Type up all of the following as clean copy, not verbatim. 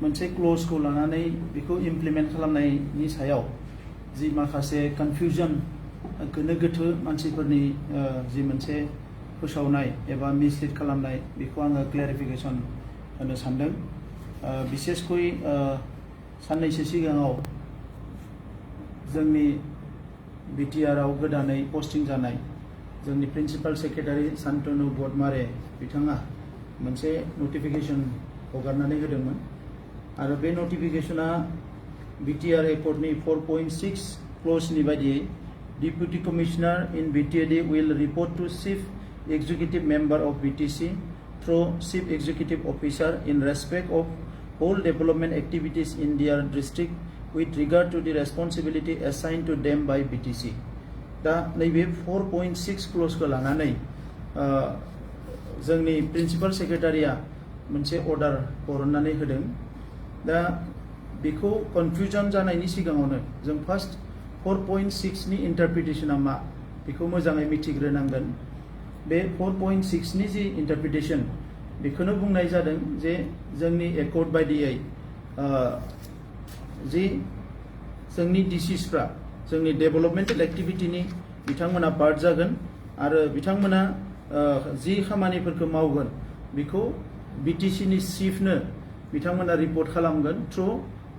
मोनसे क्ल'जखौ लानानै बेखौ इमप्लिमेन्ट खालामनायनि सायाव जि माखासे कनफ्यूजन गोनो गोथो मानसिफोरनि जि मोनसे फोसावनाय एबा मिसलिड खालामनाय बेखौ आङो क्लेरिफिकेसन होनो सानदों। बिसेसकय साननैसो सिगाङाव जोंनि बिटिआरआव गोदानै पस्टिं जानाय जोंनि प्रिन्सिपाल सेक्रेटारि शान्तनु बदमारे बिथाङा मोनसे नटिफिकेसन हगारनानै होदोंमोन आरो बे नटिफिकेसना बिटिआर एकर्डनि 4.6 क्ल'जनि बायदियै Deputy Commissioner in BTAD will report to Chief Executive Member of BTC through Chief Executive Officer in respect of all development activities in their district with regard to the responsibility assigned to them by BTC. दा नैबे 4.6 क्ल'जखौ लानानै जोंनि principal सेक्रेटारिया मोनसे order हरनानै होदों। दा बेखौ confusion जानायनि सिगाङावनो जों फार्स्ट 4.6 नि इन्टारप्रिटेशना मा बेखौ मोजाङै मिथिग्रोनांगोन। बे 4.6 नि जि इन्टारप्रिटेशन बेखौनो बुंनाय जादों जे जोंनि एकर्ड बायदियै जि जोंनि डिसिसफ्रा जोंनि डेभेलपमेन्टेल एक्टिभिटिनि बिथांमोना पार्ट जागोन आरो बिथांमोना जि खामानिफोरखौ मावगोन बेखौ बिटिसिनि चिफनो बिथांमोना रिपर्ट खालामगोन थ्रु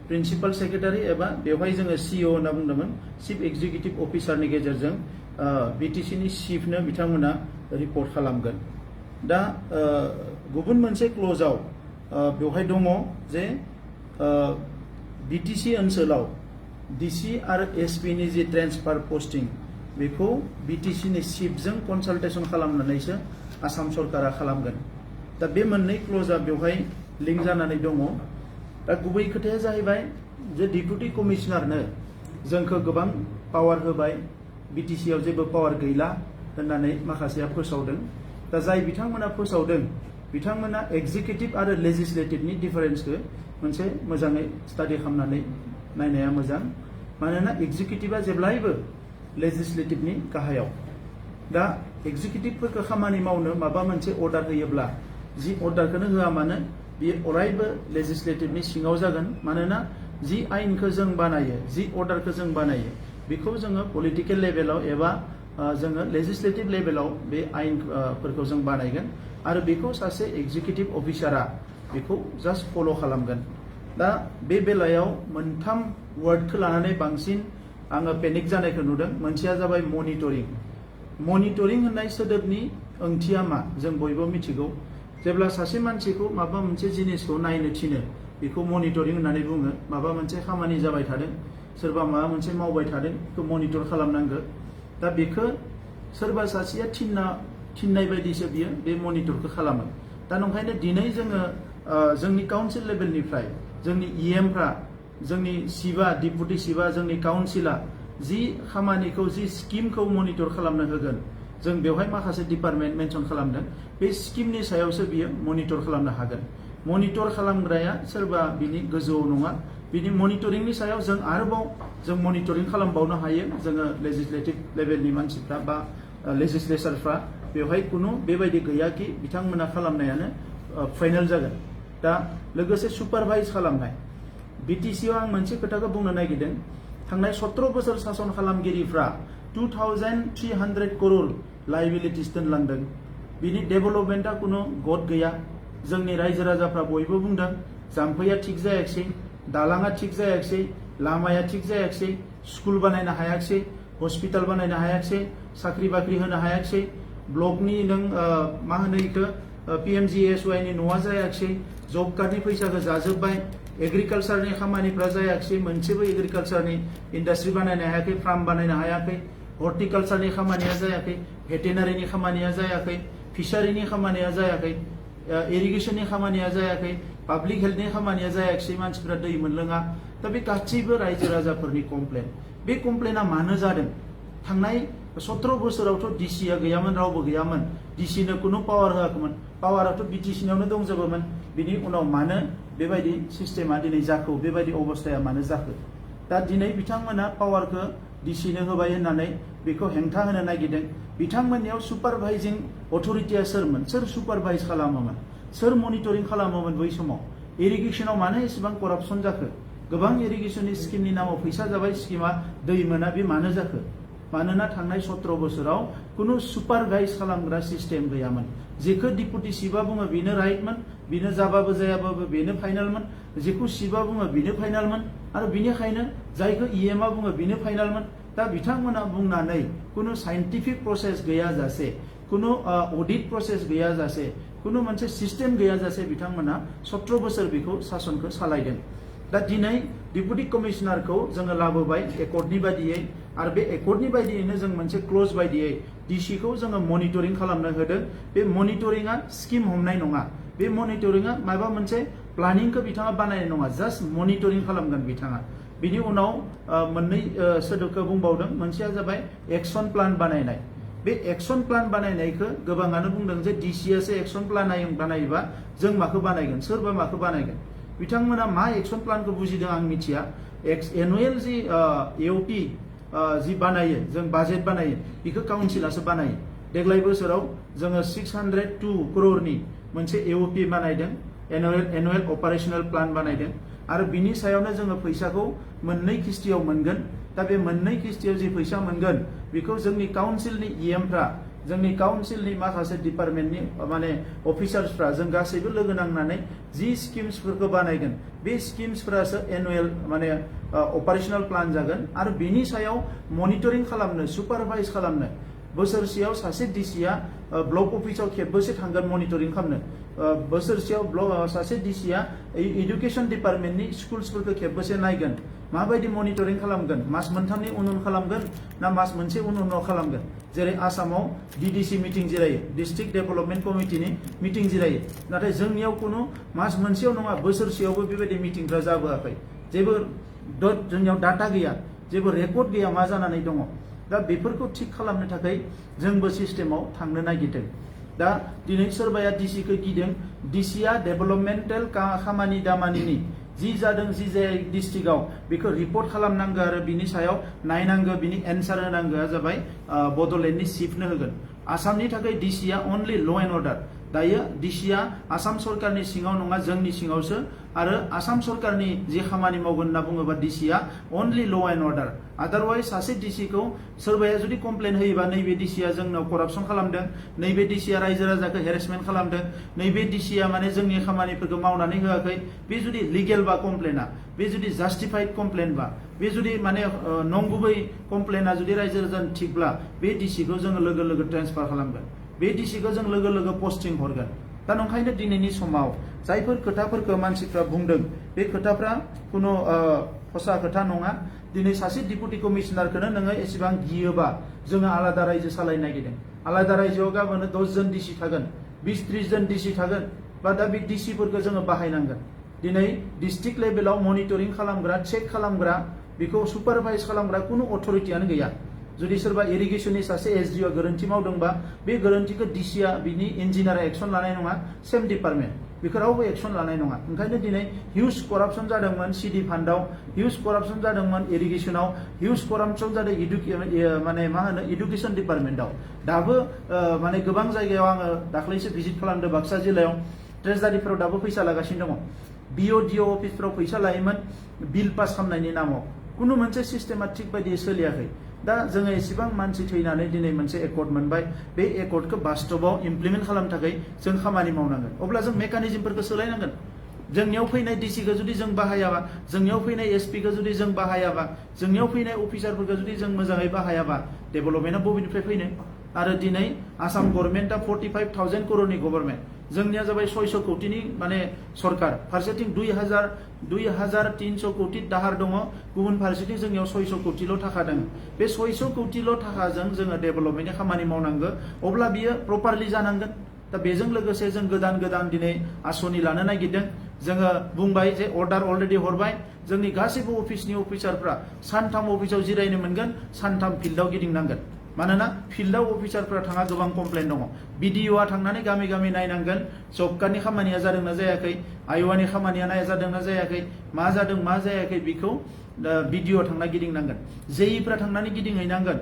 प्रिन्सिपाल सेक्रेटारि एबा बेवहाय जोङो सिइअ होनना बुंदोंमोन चिफ एक्जिकिउटिभ अफिसारनि गेजेरजों बिटिसिनि चिफनो बिथांमोना रिपर्ट खालामगोन। दा गुबुन मोनसे क्ल'जआव बेवहाय दङ जे बिटिसि ओनसोलाव डिसि आरो एसपिनि जि ट्रेन्सफार पस्टिं बेखौ बिटिसिनि चिफजों कनसाल्टेसन खालामनानैसो आसाम सरकारा खालामगोन। दा बे मोननै क्ल'जआ बेवहाय लिंक जानानै दङ। दा गुबै खोथाया जाहैबाय जे डिपुटि कमिशनारनो जोंखौ गोबां पावार होबाय बिटिसिआव जेबो पावार गैला होननानै माखासेया फोसावदों। दा जाय बिथांमोना फोसावदों बिथांमोना एक्जिकिउटिभ आरो लेजिस्लेटिभनि डिफारेन्सखौ मोनसे मोजाङै स्टाडि खालामनानै नायनाया मोजां। मानोना एक्जिकिउटिभा जेब्लायबो लेजिस्लेटिभनि गाहायाव। दा एक्जिकिउटिभफोरखौ खामानि मावनो माबा मोनसे अर्डार होयोब्ला जि अर्डारखौनो होआ मानो बेयो अरायबो लेजिस्लेटिभनि सिङाव जागोन। मानोना जि आइनखौ जों बानायो जि अर्डारखौ जों बानायो बेखौ जोङो पलिटिकेल लेभेलाव एबा जोङो लेजिस्लेटिभ लेभेलाव बे आइनफोरखौ जों बानायगोन आरो बेखौ सासे एक्जिकिउटिभ अफिसारा बेखौ जास्ट फल' खालामगोन। दा बे बेलायाव मोनथाम वार्डखौ लानानै बांसिन आङो पेनिक जानायखौ नुदों। मोनसेया जाबाय मनिटरिं। मनिटरिं होननाय सोदोबनि ओंथिया मा जों बयबो मिथिगौ। जेब्ला सासे मानसिखौ माबा मोनसे जिनिसखौ नायनो थिनो बेखौ मनिटरिं होननानै बुङो। माबा मोनसे खामानि जाबाय थादों सोरबा माबा मोनसे मावबाय थादों बेखौ मनिटर खालामनांगौ। दा बेखौ सोरबा सासेया थिननाय बायदिसो बियो बे मनिटरखौ खालामो। दा नंखायनो दिनै जोङो जोंनि काउन्सिल लेभेलनिफ्राय जोंनि इएमफ्रा जोंनि सिबा डिपुटि सिबा जोंनि काउन्सिला जि खामानिखौ जि स्किमखौ मनिटर खालामनो होगोन जों बेवहाय माखासे डिपार्टमेन्ट मेनसन खालामदों। बे स्किमनि सायावसो बियो मनिटर खालामनो हागोन। मनिटर खालामग्राया सोरबा बिनि गोजौआव नङा। बिनि मनिटरिंनि सायाव जों आरोबाव जों मनिटरिं खालामबावनो हायो। जोङो लेजिस्लेटिभ लेभेलनि मानसिफ्रा बा लेजिस्लेचारफ्रा बेवहाय खुनु बेबायदि गैया कि बिथांमोना खालामनायानो फाइनाल जागोन। दा लोगोसे सुपारभाइज खालामनाय बिटिसिआव आं मोनसे खोथाखौ बुंनो नागिरदों। थांनाय 17 बोसोर सासन खालामगिरिफ्रा 2300 करोड़ लाइबिलिटिस दोनलांदों। बिनि डेभेलपमेन्टआ खुनु गद गैया। जोंनि रायजो राजाफ्रा बयबो बुंदों जाम्फैया थिग जायाखिसै, दालाङा थिग जायाखिसै, लामाया थिग जायाखिसै, स्कुल बानायनो हायाखिसै, हस्पिटाल बानायनो हायाखिसै, साख्रि बाख्रि होनो हायाखिसै, ब्लकनि नों मा होनो इखो PMGSY नि न'आ जायाखिसै, जब कार्डनि फैसाखौ जाजोब्बाय, एग्रिकालसारनि खामानिफ्रा जायाखिसै, मोनसेबो एग्रिकालसारनि इन्डास्ट्रि बानायनो हायाखै, फार्म बानायनो हायाखै, हर्टिकालसारनि खामानिया जायाखै, भेटेनारिनि खामानिया जायाखै, फिसारिनि खामानिया जायाखै, इरिगेशननि खामानिया जायाखै, पाब्लिक हेल्थनि खामानिया जायाखिसै, मानसिफ्रा दै मोनलोङा। दा बे गासैबो रायजो राजाफोरनि कमप्लेन। बे कमप्लेना मानो जादों? थांनाय 17 बोसोरावथ' डिसिआ गैयामोन, रावबो गैयामोन। डिसिनो खुनु पावार होआखैमोन। पावाराथ' बिटिसिनियावनो दंजोबोमोन। बिनि उनाव मानो बेबायदि सिस्टेमा दिनै जाखो, बेबायदि अबस्थाया मानो जाखो? दा दिनै बिथांमोना पावारखौ डिसिनो होबाय होननानै बेखौ हेंथा होनो नागिरदों। बिथांमोननियाव सुपारभाइजिं अथरिटिया सोरमोन? सोर सुपारभाइज खालामोमोन? सोर मनिटरिं खालामोमोन बै समाव? इरिगेशनाव मानो एसेबां करापसन जाखो गोबां इरिगेशननि स्किमनि नामाव फैसा जाबाय स्किमा दै मोना बे मानो जाखो मानोना थांनाय 17 बोसोराव कुनु सुपारभाइज खालामग्रा सिस्टेम गैयामोन जेखौ डिपुटि चिफआ बुङो बेनो राइटमोन बेनो जाबाबो जायाबाबो बेनो फाइनालमोन जेखौ चिफआ बुङो बेनो फाइनालमोन आरो बेनिखायनो जायखौ इएमआ बुङो बेनो फाइनालमोन दा बिथांमोना बुंनानै कुनु साइन्टिफिक प्रसेस गैयाजासे कुनु अडिट प्रसेस गैयाजासे कुनु मोनसे सिस्टेम गैयाजासे बिथांमोना 17 बोसोर बेखौ सासनखौ सालायदों दा दिनै डिपुटि कमिशनारखौ जोङो लाबोबाय एकर्डनि बायदियै आरो बे एकर्डनि बायदियैनो जों मोनसे क्लज बायदियै डिसिखौ जोङो मनिटरिं खालामनो होदों बे मनिटरिंआ स्किम हमनाय नङा बे मनिटरिंआ माबा मोनसे प्लानिंखौ बिथाङा बानायनाय नङा जास्ट मनिटरिं खालामगोन बिथाङा बिनि उनाव मोननै सोदोबखौ बुंबावदों मोनसेया जाबाय एक्सन प्लान बानायनाय बे एक्सन प्लान बानायनायखौ गोबाङानो बुंदों जे डिसिआसो एक्सन प्लान बानायोबा जों माखौ बानायगोन सोरबा माखौ बानायगोन बिथांमोना मा एक्सन प्लानखौ बुजिदों आं मिथिया एनुवेल जि एओपि जि बानायो जों बाजेट बानायो बेखौ काउन्सिलासो बानायो देग्लाय बोसोराव जोङो 602 करोड़नि मोनसे एओपि बानायदों एनुवेल अपारेशनल प्लान बानायदों आरो बिनि सायावनो जोङो फैसाखौ मोननै किस्तियाव मोनगोन दा बे मोननै किस्तियाव जि फैसा मोनगोन बेखौ जोंनि काउन्सिलनि इएमफ्रा जोंनि काउन्सिलनि माखासे डिपार्टमेन्टनि माने अफिसार्सफ्रा जों गासैबो लोगो नांनानै जि स्किम्सफोरखौ बानायगोन बे स्किम्सफोरासो एनुवेल माने अपारेशनल प्लान जागोन आरो बेनि सायाव मनिटरिं खालामनो सुपारभाइज खालामनो बोसोरसेयाव सासे डिसिआ ब्लक अफिसाव खेबबेसे थांगोन मनिटरिं खालामनो बोसोरसेयाव सासे डिसिआ एडुकेशन डिपार्टमेन्टनि स्कुल्सफोरखौ खेबबेसे नायगोन माबायदि मनिटरिं खालामगोन मास मोनथामनि उन खालामगोन ना मास मोनसे उनाव खालामगोन जेरै आसामाव डिडिसि मिटिं जिरायो डिस्ट्रिक्ट डेभेलपमेन्ट कमिटिनि मिटिं जिरायो नाथाय जोंनियाव कुनु मास मोनसेयाव नङा बोसोरसेयावबो बेबायदि मिटिंफ्रा जाबोआखै जेबो जोंनियाव डाटा गैया जेबो रेकर्ड गैया मा जानानै दङ दा बेफोरखौ थिक खालामनो थाखाय जोंबो सिस्टेमाव थांनो नागिरदों दा दिनै सोरबाया डिसिखौ गिदों डिसिआ डेभेलपमेन्टेल खामानि दामानिनि जि जादों जि जाय डिस्ट्रिक्टआव बेखौ रिपर्ट खालामनांगौ आरो बिनि सायाव नायनांगौ बिनि एन्सार होनांगौआ जाबाय बड'लेण्डनि चिफनो होगोन आसामनि थाखाय डिसिआ अनलि ल' एन्ड अर्डार दायो डिसिआ आसाम सरकारनि सिङाव नङा जोंनि सिङावसो आरो आसाम सरकारनि जे खामानि मावगोन होनना बुङोबा डिसिआ अनलि ल' एन्ड अर्डार आदारवाइज सासे डिसिखौ सोरबाया जुदि कमप्लेन होयोबा नैबे डिसिआ जोंनाव करापसन खालामदों नैबे डिसिआ रायजो राजाखौ हेरेसमेन्ट खालामदों नैबे डिसिआ माने जोंनि खामानिफोरखौ मावनानै होआखै बे जुदि लिगेल बा कमप्लेना बे जुदि जास्टिफाइड कमप्लेन बा बे जुदि माने नंगुबै कमप्लेना जुदि रायजो राजानि थिगब्ला बे डिसिखौ जोङो लोगो लोगो ट्रेन्सफार खालामगोन बे डिसिखौ जों लोगो लोगो पस्टिं हरगोन दा नंखायनो दिनैनि समाव जायफोर खोथाफोरखौ मानसिफ्रा बुंदों बे खोथाफ्रा कुनु हसा खोथा नङा दिनै सासे डिपुटि कमिशनारखौनो नोङो एसेबां गियोबा जोङो आलादा रायजो सालायनो नागिरदों आलादा रायजोआव गाबोन 10 जन डिसि थागोन 20-30 जन डिसि थागोन बा दा बे डिसिफोरखौ जोङो बाहायनांगोन दिनै डिस्ट्रिक्ट लेभेलाव मनिटरिं खालामग्रा चेक खालामग्रा बेखौ सुपारभाइज खालामग्रा कुनु अथरिटियानो गैया जुदि सोरबा इरिगेशननि सासे एसडिअ गोरोन्थि मावदोंबा बे गोरोन्थिखौ डिसिआ बिनि इन्जिनियारा एक्सन लानाय नङा सेम डिपार्टमेन्ट बेखौ रावबो एक्सन लानाय नङा ओंखायनो दिनै हिउज करापसन जादोंमोन सिडि फान्डआव हिउज करापसन जादोंमोन इरिगेशनाव हिउज करापसन जादों माने मा होनो इडुकेशन डिपार्टमेन्टआव दाबो माने गोबां जायगायाव आङो दाख्लैसो भिजिट खालामदों बाक्सा जिल्लायाव ट्रेजारिफोराव दाबो फैसा लागासिनो दङ बिअडिअ अफिसफ्राव फैसा लायोमोन बिल पास खालामनायनि नामाव कुनु मोनसे सिस्टेमा थिग बायदियै सोलियाखै दा जोङो एसेबां मानसि थैनानै दिनै मोनसे एकर्ड मोनबाय बे एकर्डखौ बास्तबाव इमप्लिमेन्ट खालामनो थाखाय जों खामानि मावनांगोन अब्ला जों मेकानिजमफोरखौ सोलायनांगोन जोंनियाव फैनाय डिसिखौ जुदि जों बाहायाबा जोंनियाव फैनाय एसपिखौ जुदि जों बाहायाबा जोंनियाव फैनाय अफिसारफोरखौ जुदि जों मोजाङै बाहायाबा डेभेलपमेन्टआ बबेनिफ्राय फैनो आरो दिनै आसाम गभर्नमेन्टआ 45,000 करोड़नि गभर्नमेन्ट जोंनिया जाबाय 600 कोटिनि माने सरकार फारसेथिं 2,300 कोटि दाहार दङ गुबुन फारसेथिं जोंनियाव 600 कोटिल' थाखा दङ बे 600 कोटिल' थाखाजों जोङो डेभेलपमेन्टनि खामानि मावनांगौ अब्ला बियो प्रपारलि जानांगोन दा बेजों लोगोसे जों गोदान गोदान दिनै आसनि लानो नागिरदों जोङो बुंबाय जे अर्डार अलरेडि हरबाय जोंनि गासैबो अफिसनि अफिसारफ्रा सानथाम अफिसाव जिरायनो मोनगोन सानथाम फिल्डआव गिदिंनांगोन मानोना फिल्डआव अफिसारफ्रा थाङा गोबां कमप्लेन दङ बिडिअआ थांनानै गामि गामि नायनांगोन जब कार्डनि खामानिया जादोंना जायाखै आइवानि खामानिया जादोंना जायाखै मा जादों मा जायाखै बेखौ बिडिअ थांना गिदिंनांगोन जेइफ्रा थांनानै गिदिंहैनांगोन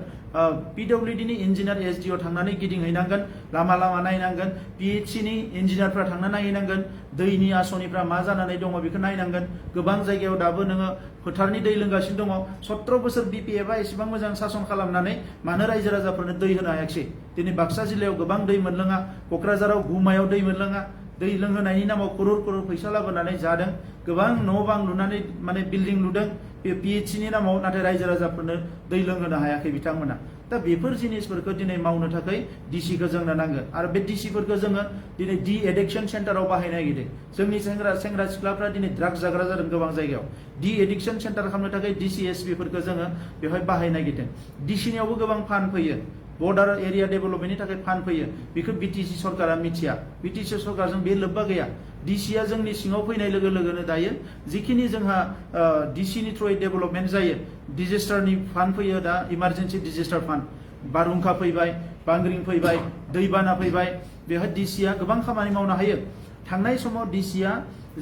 PWD नि इन्जिनियार SDO थांनानै गिदिंहैनांगोन लामा लामा नायनांगोन PHC नि इन्जिनियारफ्रा थांना नायहैनांगोन दैनि आसनिफ्रा मा जानानै दङ बेखौ नायनांगोन गोबां जायगायाव दाबो नोङो फोथारनि दै लोंगासिनो दङ 17 बोसोर BPF आ एसेबां मोजां सासन खालामनानै मानो रायजो राजाफोरनो दै होनो हायाखिसै दिनै बाक्सा जिल्लायाव गोबां दै मोनलोङा क'क्राझाराव गुमायाव दै मोनलोङा दै लोंहोनायनि नामाव करोड़ करोड़ फैसा लाबोनानै जादों गोबां न' बां लुनानै माने बिल्डिं लुदों PHC नि नामाव नाथाय रायजो राजाफोरनो दै लोंहोनो हायाखै बिथांमोना दा बेफोर जिनिसफोरखौ दिनै मावनो थाखाय DC खौ जोंनो नांगोन आरो बे DC फोरखौ जोङो दिनै डि एडिक्शन सेन्टाराव बाहायनो नागिरदों जोंनि सेंग्रा सिख्लाफ्रा दिनै ड्राग्स जाग्रा जादों गोबां जायगायाव डि एडिक्शन सेन्टार खालामनो थाखाय DC SP फोरखौ जोङो बेवहाय बाहायनो नागिरदों DC नियावबो गोबां फान्ड फैयो बर्डार एरिया डेभेलपमेन्टनि थाखाय फान्ड फैयो बेखौ BTC सरकारा मिथिया BTC सरकारजों बे लोब्बा गैया DC आ जोंनि सिङाव फैनाय लोगो लोगोनो दायो जिखिनि जोंहा DC नि थ्रुयै डेभेलपमेन्ट जायो डिजास्टारनि फान्ड फैयो दा इमार्जेन्सि डिजास्टार फान्ड बारहुंखा फैबाय बांग्रिं फैबाय दैबाना फैबाय बेवहाय DC आ गोबां खामानि मावनो हायो थांनाय समाव DC आ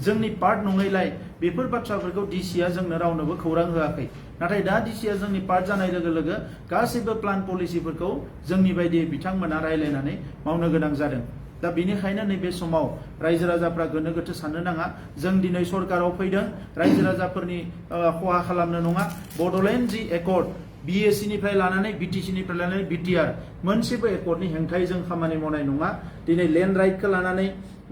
जोंनि पार्ट नङैलाय बेफोर बाथ्राफोरखौ DC आ जोंनो रावनोबो खौरां होआखै नाथाय दा DC आ जोंनि पार्ट जानाय लोगो लोगो गासैबो प्लान पलिसिफोरखौ जोंनि बायदि बिथांमोना रायलायनानै मावनो गोनां जादों दा बेनिखायनो नैबे समाव रायजो राजाफ्रा गोनो गोथो साननो नाङा जों दिनै सरकाराव फैदों रायजो राजाफोरनि खहा खालामनो नङा बड'लेण्ड जि एकर्ड BSc निफ्राय लानानै BTC निफ्राय लानानै BTR मोनसेबो एकर्डनि हेंथायै जों खामानि मावनाय नङा दिनै लेन्ड राइटखौ लानानै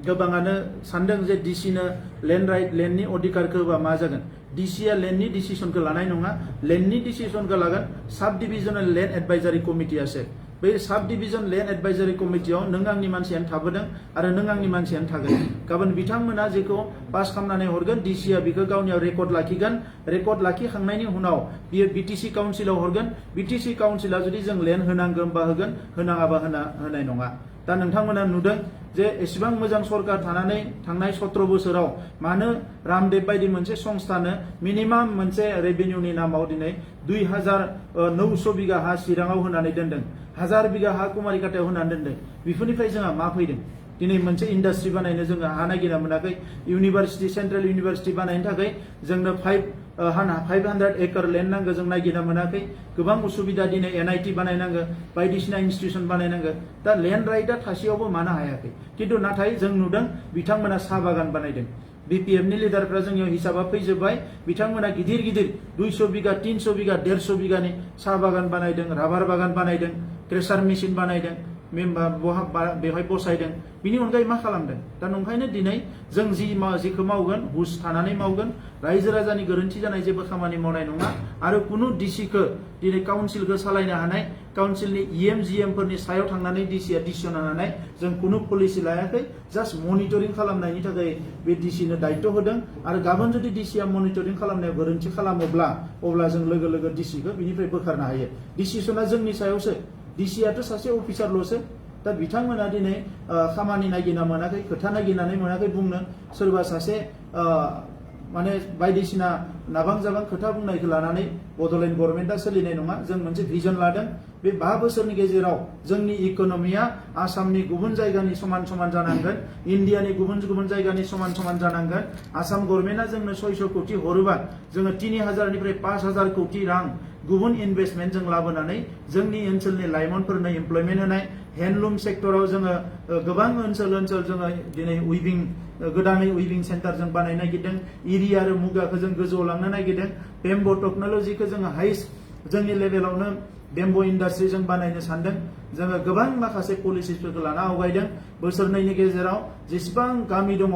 गोबाङानो सानदों जे DC नो लेन्ड राइट लेन्डनि अधिकारखौ होबा मा जागोन DC आ लेन्डनि डिसिसनखौ लानाय नङा लेन्डनि डिसिसनखौ लागोन साब डिभिजनेल लेन्ड एडभाइजारि कमिटियासो बे साब डिभिजन लेन्ड एडभाइजारि कमिटियाव नों आंनि मानसियानो थाबोदों आरो नों आंनि मानसियानो थागोन गाबोन बिथांमोना जेखौ पास खालामनानै हरगोन DC आ बेखौ गावनियाव रेकर्ड लाखिगोन रेकर्ड लाखिखांनायनि उनाव बियो BTC काउन्सिलाव हरगोन BTC काउन्सिला जुदि जों लेन्ड होनांगोन बा होगोन होनाङाबा होनाय नङा दा नोंथांमोना नुदों जे एसेबां मोजां सरकार थानानै थांनाय 17 बोसोराव मानो रामदेव बायदि मोनसे संस्थानो मिनिमाम मोनसे रेभिनिउनि नामाव दिनै 2900 बिगा हा चिराङाव होनानै दोनदों 1000 बिगा हा कुमारिकाटायाव होनानै दोनदों बेफोरनिफ्राय जोंहा मा फैदों दिनै मोनसे इन्डास्ट्रि बानायनो जोङो हा नागिरना मोनाखै इउनिभार्सिटि सेन्ट्रेल इउनिभार्सिटि बानायनो थाखाय जोंनो 500 एकड़ लेन्ड नांगौ जों नागिरना मोनाखै गोबां उसुबिदा दिनै NIT बानायनांगौ बायदिसिना इन्स्टिट्यूशन बानायनांगौ दा लेन्ड राइटआ थासेयावबो मानो हायाखै किन्तु नाथाय जों नुदों बिथांमोना साहा बागान बानायदों BPF नि लिडारफ्रा जोंनियाव हिसाबा फैजोबबाय बिथांमोना गिदिर गिदिर 200 बिगा 300 बिगा 150 बिगानि साहा बागान बानायदों राबार बागान बानायदों क्रेसार मेसिन बानायदों बेवहाय बसायदों बिनि अनगायै मा खालामदों दा नंखायनो दिनै जों जिखौ मावगोन हुस थानानै मावगोन रायजो राजानि गोरोन्थि जानाय जेबो खामानि मावनाय नङा आरो कुनु DCखौ दिनै काउन्सिलखौ सालायनो हानाय काउन्सिलनि GM फोरनि सायाव थांनानै DC आ डिसिसन लानानै जों कुनु पलिसि लायाखै जास्ट मनिटरिं खालामनायनि थाखाय बे DC नो दायित्व होदों आरो गाबोन जुदि DC आ मनिटरिं खालामनायाव गोरोन्थि खालामोब्ला अब्ला जों लोगो लोगो DCखौ बिनिफ्राय बोखारनो हायो डिसिसना जोंनि सायावसो DC आथ' सासे अफिसारल'सो दा बिथांमोना दिनै खामानि नागिरना मोनाखै खोथा नागिरनानै मोनाखै बुंनो सोरबा सासे माने बायदिसिना नाबां जाबां खोथा बुंनायखौ लानानै बड'लेण्ड गभर्नमेन्टआ सोलिनाय नङा जों मोनसे भिजन लादों बे 5 बोसोरनि गेजेराव जोंनि इक'नमिया आसामनि गुबुन जायगानि समान समान जानांगोन इन्डियानि गुबुन गुबुन जायगानि समान समान जानांगोन आसाम गभर्नमेन्टआ जोंनो 600 कोटि हरोबा जोङो 3000 निफ्राय 5000 कोटि रां गुबुन इनभेस्टमेन्ट जों लाबोनानै जोंनि ओनसोलनि लाइमोनफोरनो एमप्लयमेन्ट होनाय हेन्डलुम सेक्टराव जोङो गोबां ओनसोल दिनै उइभिं गोदानै उइभिं सेन्टार जों बानायनो नागिरदों इरि आरो मुगाखौ जों गोजौआव लांनो नागिरदों बेम्बो टेक्न'लजिखौ जोङो हाइस्ट जोंनि लेभेलावनो बेम्बो इन्डास्ट्रि जों बानायनो सानदों जोङो गोबां माखासे पलिसिसफोरखौ लाना आवगायदों बोसोरनैनि गेजेराव जेसेबां गामि दङ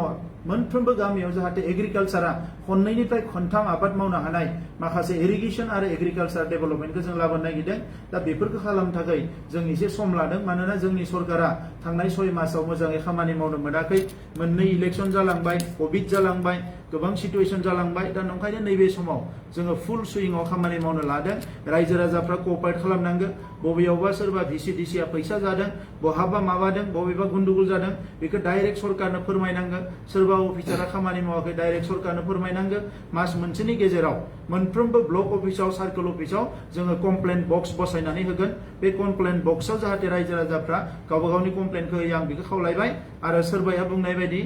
मोनफ्रोमबो गामियाव जाहाथे एग्रिकालचारा खननैनिफ्राय खनथाम आबाद मावनो हानाय माखासे इरिगेशन आरो एग्रिकालचार डेभेलपमेन्टखौ जों लाबोनो नागिरदों दा बेफोरखौ खालामनो थाखाय जों एसे सम लादों मानोना जोंनि सरकारा थांनाय 6 मासाव मोजाङै खामानि मावनो मोनाखै मोननै इलेक्शन जालांबाय कोविड जालांबाय गोबां सिचुएशन जालांबाय दा नंखायनो नैबे समाव जोङो फुल सुइंआव खामानि मावनो लादों रायजो राजाफ्रा कअपारेट खालामनांगौ बबेयावबा सोरबा VCDC फैसा जादों बहाबा माबादों बबेबा गन्डगोल जादों बेखौ डाइरेक्ट सरकारनो फोरमायनांगोन सोरबा अफिसारा खामानि मावाखै डाइरेक्ट सरकारनो फोरमायनांगोन मास मोनसेनि गेजेराव मोनफ्रोमबो ब्लक अफिसाव सार्कल अफिसाव जोङो कमप्लेन बक्स बसायनानै होगोन बे कमप्लेन बक्सआव जाहाथे रायजो राजाफ्रा गावबा गावनि कमप्लेनखौ होयो आं बेखौ खावलायबाय आरो सोरबाया बुंनाय बायदि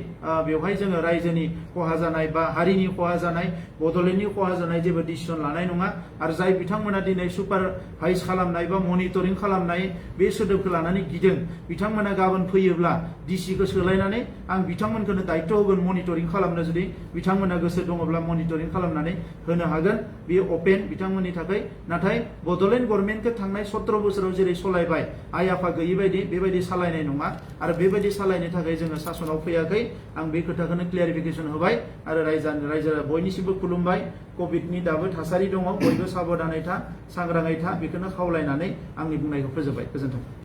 बेवहाय जोङो रायजोनि खहा जानाय बा हारिनि खहा जानाय बड'लेण्डनि खहा जानाय जेबो डिसिसन लानाय नङा आरो जाय बिथांमोना दिनै सुपारभाइज खालामनाय बा मनिटरिं खालामनाय बे सोदोबखौ लानानै गिदों बिथांमोना गाबोन फैयोब्ला डिसिखौ सोलायनानै आं बिथांमोनखौनो दायित्व होगोन मनिटरिं खालामनो जुदि बिथांमोना गोसो दङब्ला मनिटरिं खालामनानै होनो हागोन बेयो अपेन बिथांमोननि थाखाय नाथाय बड'लेण्ड गभर्नमेन्टखौ थांनाय 17 बोसोराव जेरै सलायबाय आइ आफा गैयि बायदि बेबायदि सालायनाय नङा आरो बेबायदि सालायनो थाखाय जोङो सासनाव फैयाखै आं बे खोथाखौनो क्लियारिफिकेसन होबाय आरो रायजो बयनिसिमबो खुलुमबाय कभिडनि दाबो थासारि दङ बयबो साबधानै था सांग्राङै था बेखौनो खावलायनानै आंनि बुंनायखौ फोजोबबाय गोजोन्थों।